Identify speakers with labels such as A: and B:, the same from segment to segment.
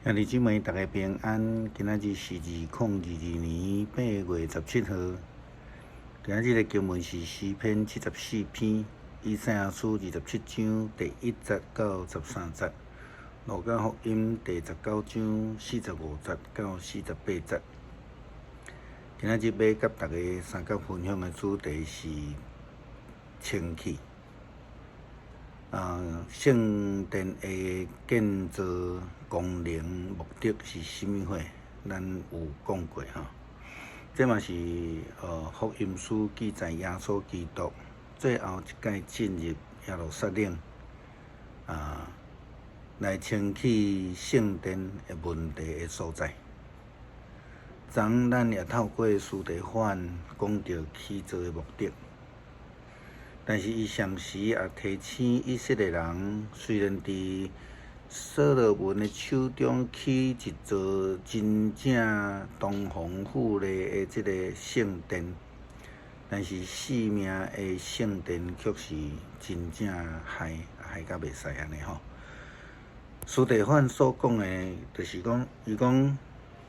A: 兄弟姊妹，逐家平安。今仔日是2022年8月17號。今仔日的經文是詩篇74篇，以賽亞書27章第1節到13節，路加福音第19章45節到48節。今仔日欲佮大家相共分享的主題是清氣。聖殿的建造功能目的是啥物貨？咱有講過吼。這嘛是福音書記載耶穌基督最後一擺進入耶路撒冷，來清去聖殿的問題的所在。昨咱也透過司提反講著起造的目的。但是伊同時也提醒以色列人，雖然佇所羅門的手中起一座真正堂皇富麗的這个聖殿，但是四面的聖殿卻是真正害害甲袂使按呢吼。司提反所講的，就是講，伊講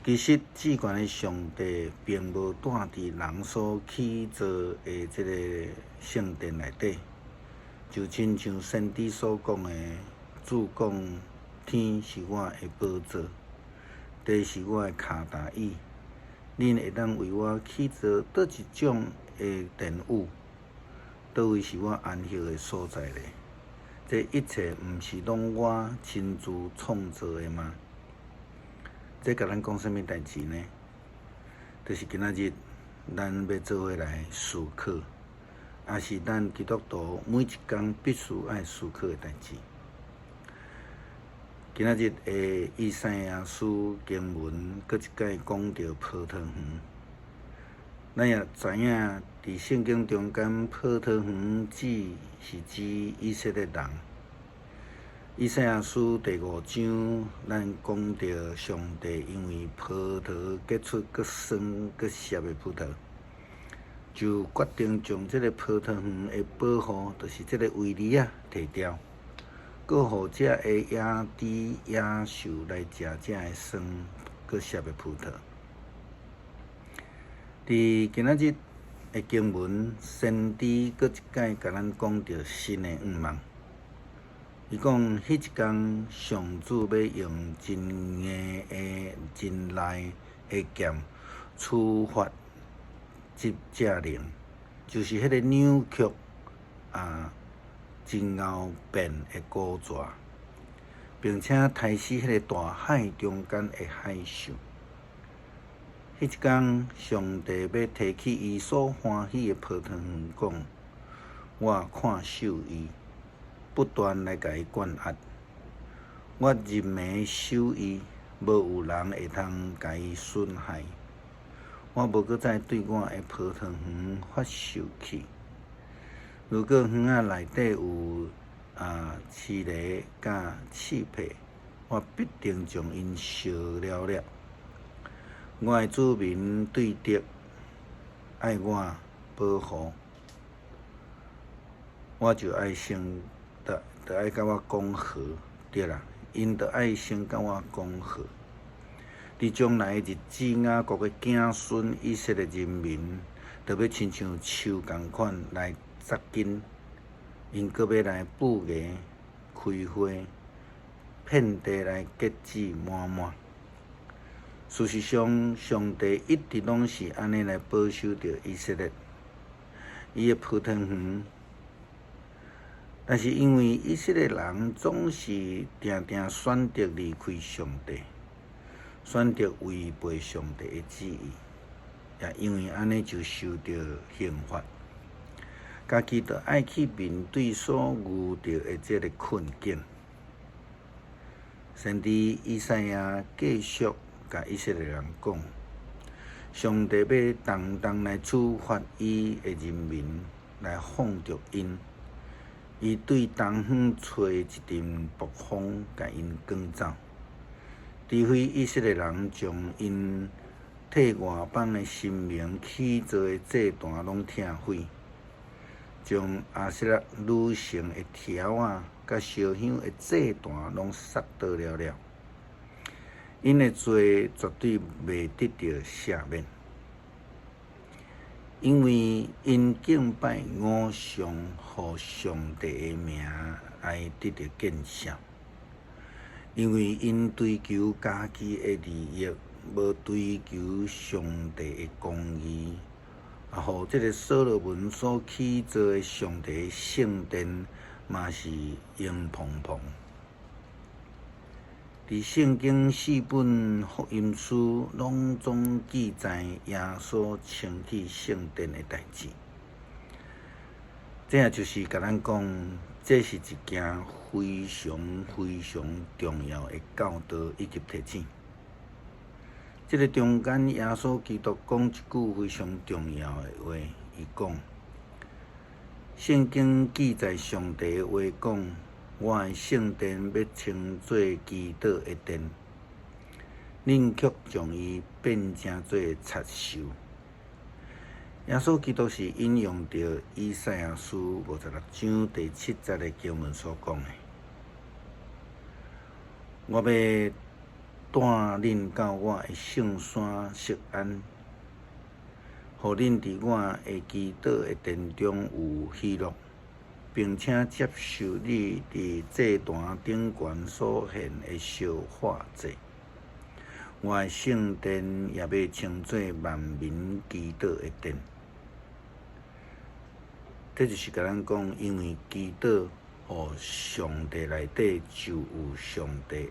A: 其實至懸的上帝並無住佇人所起造的這个聖殿內底，就親像先知所講的，主講天是我的寶座，地是我的跤踏椅，恁會當為我起造佗一種的殿宇？佗位是我安息的所在咧？這一切毋是攏我親自創造的嗎？這共咱講啥物代誌呢？就是今仔日咱欲做伙來思考，也是咱基督徒每一工必須愛思考的代誌。今仔日的以賽亞書經文，閣一擺講著葡萄園。咱也知影，佇聖經中間，葡萄園指是指以色列人。以賽亞書第五章，咱講著上帝因為葡萄結出閣酸閣澀的葡萄，就決定將這个葡萄園的保護，就是這个圍籬仔提掉，閣予遮的野豬野獸來食遮的酸閣澀的葡萄。佇今仔日的經文，先知閣一擺共咱講著新的願望。伊講，彼一工上主欲用真硬的、真利的劍處罰執政靈，就是彼个扭曲啊，真𠢕變的古蛇，並且刣死彼个大海中間的海獸。彼一工，上帝欲提起伊所歡喜的葡萄園，講：我看守伊，不斷來共伊管轄，我入暝守伊，無有人會通共伊損害。我無閣再對我的葡萄園發受氣。如果園仔內底有蒔藜佮刺柏，我必定將𪜶燒了了。我的子民對敵愛我保護，我就愛先。就愛佮我講和，對啦，𪜶就愛先佮我講和。佇將來的日子，雅各的子孫以色列人民，就欲親像樹仝款來紮根，𪜶閣欲來布芽、開花，遍地來結子滿滿。事實上，上帝一直攏是按呢來保守著以色列，伊的葡萄園。但是因為以色列人總是定定選擇離開上帝，選擇違背上帝的旨意，也因為按呢就受著刑罰，家己就愛去面對所遇著的這个困境。先知以賽亞繼續共以色列人講，上帝欲重重來處罰伊的人民，來放逐𪜶。伊對東方吹一陣暴風，共𪜶趕走。除非以色列人將𪜶替外邦的神明起造的祭壇攏拆毀，將亞舍拉女神的柱仔佮燒香的祭壇攏殺倒了了， 𪜶的罪絕對袂得著赦免，因為𪜶敬拜偶像，予上帝的名來得著見笑。因為𪜶追求家己的利益，無追求上帝的公義，啊，予這个所羅門所起造的上帝聖殿嘛是空蓬蓬。佇聖經四本福音書攏總記載耶穌清去聖殿的代誌，這也就是共咱講，這是一件非常非常重要的教導以及提醒。這个中間，耶穌基督講一句非常重要的話，伊講：聖經記載上帝的話講，我的聖殿欲稱做祈禱的殿，恁卻將伊變成做賊岫。耶穌基督是引用著以賽亞書56章第七節的經文所講的。我欲帶恁到我的聖山錫安，予恁佇我的祈禱的殿中有喜樂，並且接受你佇祭壇頂懸所獻的燒化祭。我的聖殿也欲稱做萬民祈禱的殿。這就是共咱講，因為祈禱，予上帝內底就有上帝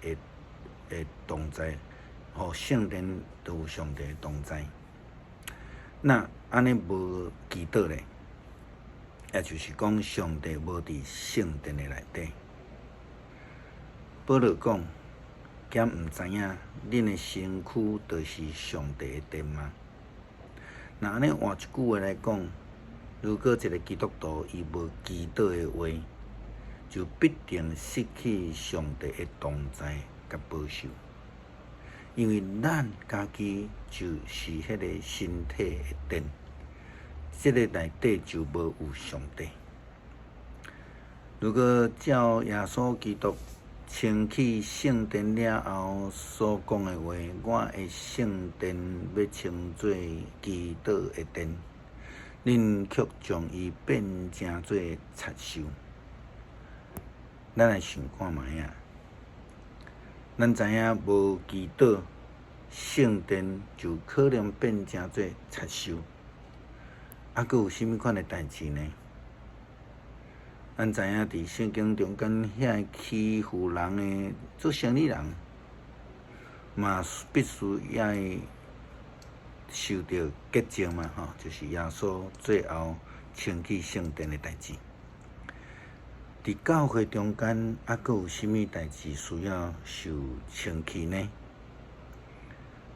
A: 的同在，予聖殿就有上帝的同在。那按呢無祈禱咧，也就是講上帝無佇聖殿的內底。保羅講，敢毋知影恁的身軀就是上帝的殿嗎？若按呢換一句話來講，如果一个基督徒伊無祈禱的話，就必定失去上帝的同在佮保守，因為咱家己就是彼个身體的殿，這个內底就無有上帝。如果照耶穌基督清去聖殿了後所講的話，我的聖殿欲稱做祈禱的殿，恁卻將伊變成做賊岫。咱來想看覓仔，咱知影無祈禱，聖殿就可能變成做賊岫。啊，閣有啥物款的代誌呢？咱知影佇聖經中間遐个欺負人的做生理人，嘛必須愛受著潔淨嘛，吼，就是耶穌最後清去聖殿的代誌。佇教會中間，猶閣有啥物代誌需要受清去呢？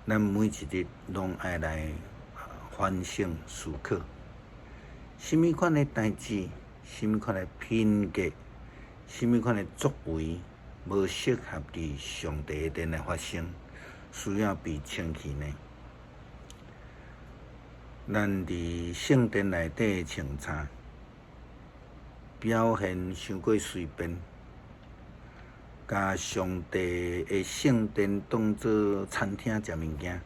A: 咱每一日攏愛來反省思考，啥物款的代誌，啥物款的品格，啥物款的作為，無適合佇上帝的殿來發生，需要被清去呢？咱佇聖殿內底穿插，表現傷過隨便，共上帝的聖殿當做餐廳食物件，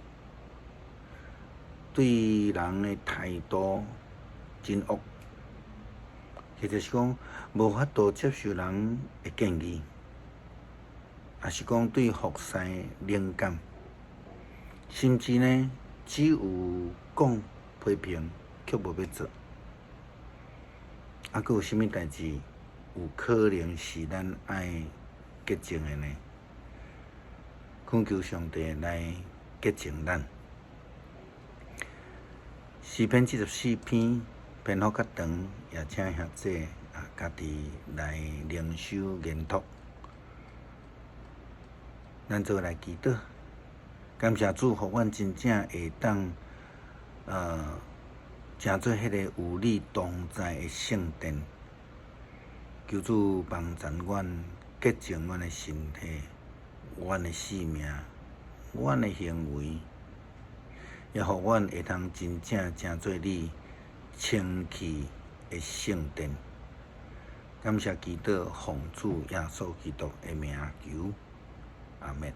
A: 對人的態度真惡，或者是講無法度接受人的建議，抑是講對服侍冷感，甚至呢只有講批評，卻無欲做。啊，閣有啥物代誌有可能是咱愛潔淨的呢？懇求上帝來潔淨咱。詩篇74篇篇幅較長，也請兄姊啊家己來靈修研讀。咱做伙來祈禱，感謝主，予阮真正會當成做彼個有你同在的聖殿。求主幫助阮潔淨阮的身體、阮的性命、阮的行為，也予阮會當真正成做你清氣的聖殿。感謝基督，奉主耶穌基督的名求，阿們。